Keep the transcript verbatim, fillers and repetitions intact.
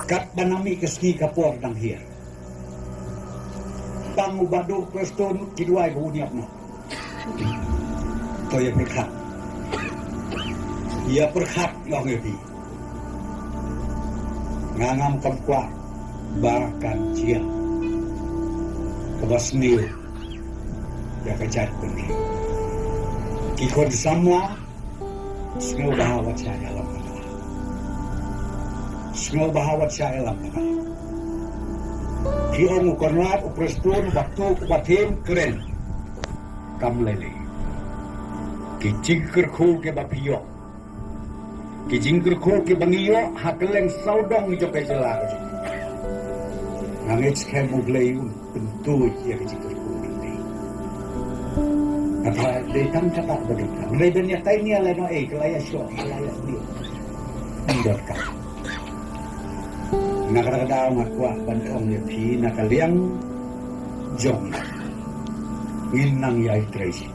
Katba nang mih ka sngi ka por dang hiar. Tang u Bah Duh Prestone ki duwai ba un ïap noh. To ïa pyrkhat. Ïa pyrkhat, nga ong ïa phi. Nga ngam kam kwah ba kan jia kaba sniew ïa ka jaitbynriew. Ki khun samla, sngewbha wat shah ïalam. Sngewbha wat shah ïalam. Ki ong u Conrad, u Prestone, u Bah Tuh, u Bah Them, kren. Kam lei lei. Ki jingkyrkhu kiba phi ïoh, ki jingkyrkhu kiba ngi ïoh ha kylleng sawdong jong ka jylla ka jong ngi. Nga ngeit skhem U Blei un pyntuid ïa ka jingkyrkhu jong ngi. Kata dei tang kata ba dei tang. Dei ban ïa tai nia lano ei, ka la ïa shoh, ka la ïa sniew. Ym donkam. Na kata ka daw nga kwah ban ong ïa phi na ka liang jong nga, ngin nang ïai trei shi